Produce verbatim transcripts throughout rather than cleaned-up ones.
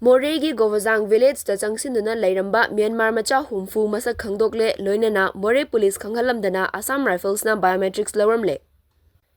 ꯃꯣꯔꯦꯒꯤ ꯒꯣꯕꯖꯥꯡ ꯚꯤꯂꯦꯖꯇ ꯆꯪꯁꯤꯟꯗꯨꯅ ꯂꯩꯔꯝꯕ ꯃ꯭ꯌꯥꯟꯃꯥꯔ ꯃꯆꯥ ꯍꯨꯝꯐꯨ ꯃꯁꯛ ꯈꯪꯗꯣꯛꯂꯦ, ꯂꯣꯏꯅꯅ ꯃꯣꯔꯦ ꯄꯨꯂꯤꯁ ꯈꯪꯍꯜꯂꯝꯗꯅ ꯑꯁꯥꯝ ꯔꯥꯏꯐꯜꯁꯅ biometrics ꯂꯧꯔꯝꯂꯦ꯫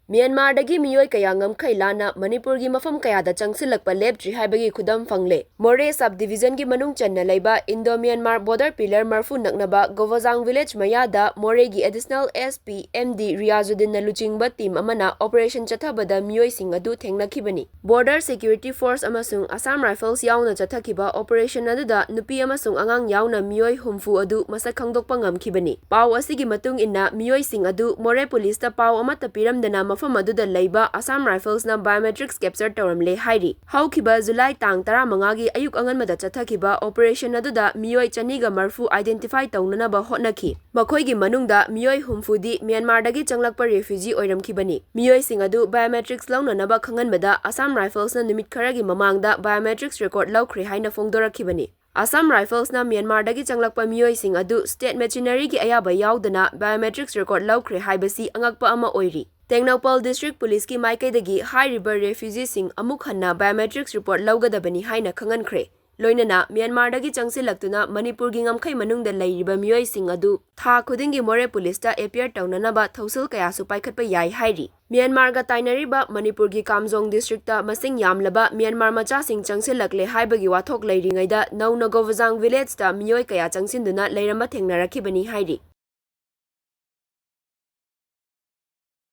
ꯃ꯭ꯌꯥꯟꯃꯥꯔꯗꯒꯤ ꯃꯤꯑꯣꯏ ꯀꯌꯥ ꯉꯝꯈꯩ ꯂꯥꯟꯅ ꯃꯅꯤꯄꯨꯔꯒꯤ ꯃꯐꯝ ꯀꯌꯥꯗ ꯆꯪꯁꯤꯜꯂꯛꯄ ꯂꯦꯞꯇ꯭ꯔꯤ ꯍꯥꯏꯕꯒꯤ ꯈꯨꯗꯝ ꯐꯪꯂꯦ꯫ ꯃꯣꯔꯦ sub divisionꯒꯤ ꯃꯅꯨꯡ ꯆꯟꯅ ꯂꯩꯕ Indo Myanmar border pillar ꯃꯔꯐꯨ ꯅꯛꯅꯕ ꯒꯣꯕꯖꯥꯡ ꯚꯤꯂꯦꯖ ꯃꯌꯥꯗ ꯃꯣꯔꯦꯒꯤ additional SP MD ꯔꯤꯌꯥꯖꯨꯗꯤꯟꯅ ꯂꯨꯆꯤꯡꯕ team ꯑꯃꯅ operation ꯆꯠꯊꯕꯗ ꯃꯤꯑꯣꯏꯁꯤꯡ ꯑꯗꯨ ꯊꯦꯡꯅꯈꯤꯕꯅꯤ꯫ Border security force ꯑꯃꯁꯨꯡ Assam Rifles ꯌꯥꯎꯅ ꯆꯠꯊꯈꯤꯕ operation ꯑꯗꯨꯗ ꯅꯨꯄꯤ ꯑꯃꯁꯨꯡ ꯑꯉꯥꯡ ꯌꯥꯎꯅ ꯃꯤꯑꯣꯏ ꯍꯨꯝꯐꯨ ꯑꯗꯨ ꯃꯁꯛ ꯈꯪꯗꯣꯛꯄ ꯉꯝꯈꯤꯕꯅꯤ꯫ ꯄꯥꯎ ꯑꯁꯤꯒꯤ ꯃꯇꯨꯡ ꯏꯟꯅ, ꯃꯤꯑꯣꯏꯁꯤꯡ ꯑꯗꯨ ꯃꯣꯔꯦ ꯄꯨꯂꯤꯁꯇ ꯄꯥꯎ ꯑꯃꯠꯇ ꯄꯤꯔꯝꯗꯅ ꯃꯐꯝ ꯑꯗꯨꯗ ꯂꯩꯕ Assam Riflesꯅ biometrics capture ꯇꯧꯔꯝꯂꯦ ꯍꯥꯏꯔꯤ꯫ ꯍꯧꯈꯤꯕ July ꯇꯥꯡ ꯇꯔꯥꯃꯉꯥꯒꯤ ꯑꯌꯨꯛ ꯑꯉꯟꯕꯗ ꯆꯠꯊꯈꯤꯕ operation ꯑꯗꯨꯗ ꯃꯤꯑꯣꯏ ꯆꯅꯤꯒ ꯃꯔꯐꯨ identify ꯇꯧꯅꯅꯕ ꯍꯣꯠꯅꯈꯤ꯫ ꯃꯈꯣꯏꯒꯤ ꯃꯅꯨꯡꯗ ꯃꯤꯑꯣꯏ ꯍꯨꯝꯐꯨꯗꯤ ꯃ꯭ꯌꯥꯟꯃꯥꯔꯗꯒꯤ ꯆꯪꯂꯛꯄ refugee ꯑꯣꯏꯔꯝꯈꯤꯕꯅꯤ꯫ ꯃꯤꯑꯣꯏꯁꯤꯡ ꯑꯗꯨ biometrics ꯂꯧꯅꯅꯕ ꯈꯪꯍꯟꯕꯗ Assam Riflesꯅ ꯅꯨꯃꯤꯠ ꯈꯔꯒꯤ ꯃꯃꯥꯡꯗ biometrics record ꯂꯧꯈ꯭ꯔꯦ ꯍꯥꯏꯅ ꯐꯣꯡꯗꯣꯔꯛꯈꯤꯕꯅꯤ꯫ Assam Riflesꯅ ꯃ꯭ꯌꯥꯟꯃꯥꯔꯗꯒꯤ ꯆꯪꯂꯛꯄ ꯃꯤꯑꯣꯏꯁꯤꯡ ꯑꯗꯨ state machineryꯒꯤ ꯑꯌꯥꯕ ꯌꯥꯎꯗꯅ biometrics record ꯂꯧꯈ꯭ꯔꯦ ꯍꯥꯏꯕꯁꯤ ꯑꯉꯛꯄ ꯑꯃ ꯑꯣꯏꯔꯤ꯫ ꯇꯦꯡꯅꯧꯄꯜ district ꯄꯨꯂꯤꯁꯀꯤ ꯃꯥꯏꯀꯩꯗꯒꯤ ꯍꯥꯏꯔꯤꯕ refugeeꯁꯤꯡ ꯑꯃꯨꯛ ꯍꯟꯅ biometrics record ꯂꯧꯒꯗꯕꯅꯤ ꯍꯥꯏꯅ ꯈꯪꯍꯟꯈ꯭ꯔꯦ꯫ ꯂꯣꯏꯅꯅ ꯃ꯭ꯌꯥꯟꯃꯥꯔꯗꯒꯤ ꯆꯪꯁꯤꯜꯂꯛꯇꯨꯅ ꯃꯅꯤꯄꯨꯔꯒꯤ ꯉꯝꯈꯩ ꯃꯅꯨꯡꯗ ꯂꯩꯔꯤꯕ ꯃꯤꯑꯣꯏꯁꯤꯡ ꯑꯗꯨ ꯊꯥ ꯈꯨꯗꯤꯡꯒꯤ ꯃꯣꯔꯦ ꯄꯨꯂꯤꯁꯇ appear ꯇꯧꯅꯅꯕ ꯊꯧꯁꯤꯜ ꯀꯌꯥꯁꯨ ꯄꯥꯏꯈꯠꯄ ꯌꯥꯏ ꯍꯥꯏꯔꯤ꯫ ꯃ꯭ꯌꯥꯟꯃꯥꯔꯒ ꯇꯥꯏꯅꯔꯤꯕ ꯃꯅꯤꯄꯨꯔꯒꯤ ꯀꯥꯝꯖꯣꯡ districtꯇ ꯃꯁꯤꯡ ꯌꯥꯝꯂꯕ ꯃ꯭ꯌꯥꯟꯃꯥꯔ ꯃꯆꯥꯁꯤꯡ ꯆꯪꯁꯤꯜꯂꯛꯂꯦ ꯍꯥꯏꯕꯒꯤ ꯋꯥꯊꯣꯛ ꯂꯩꯔꯤꯉꯩꯗ ꯅꯧꯅ ꯒꯣꯕꯖꯥꯡ ꯚꯤꯂꯦꯖꯇ ꯃꯤꯑꯣꯏ ꯀꯌꯥ ꯆꯪꯁꯤꯟꯗꯨꯅ ꯂꯩꯔꯝꯕ ꯊꯦꯡꯅꯔꯛꯈꯤꯕꯅꯤ ꯍꯥꯏꯔꯤ꯫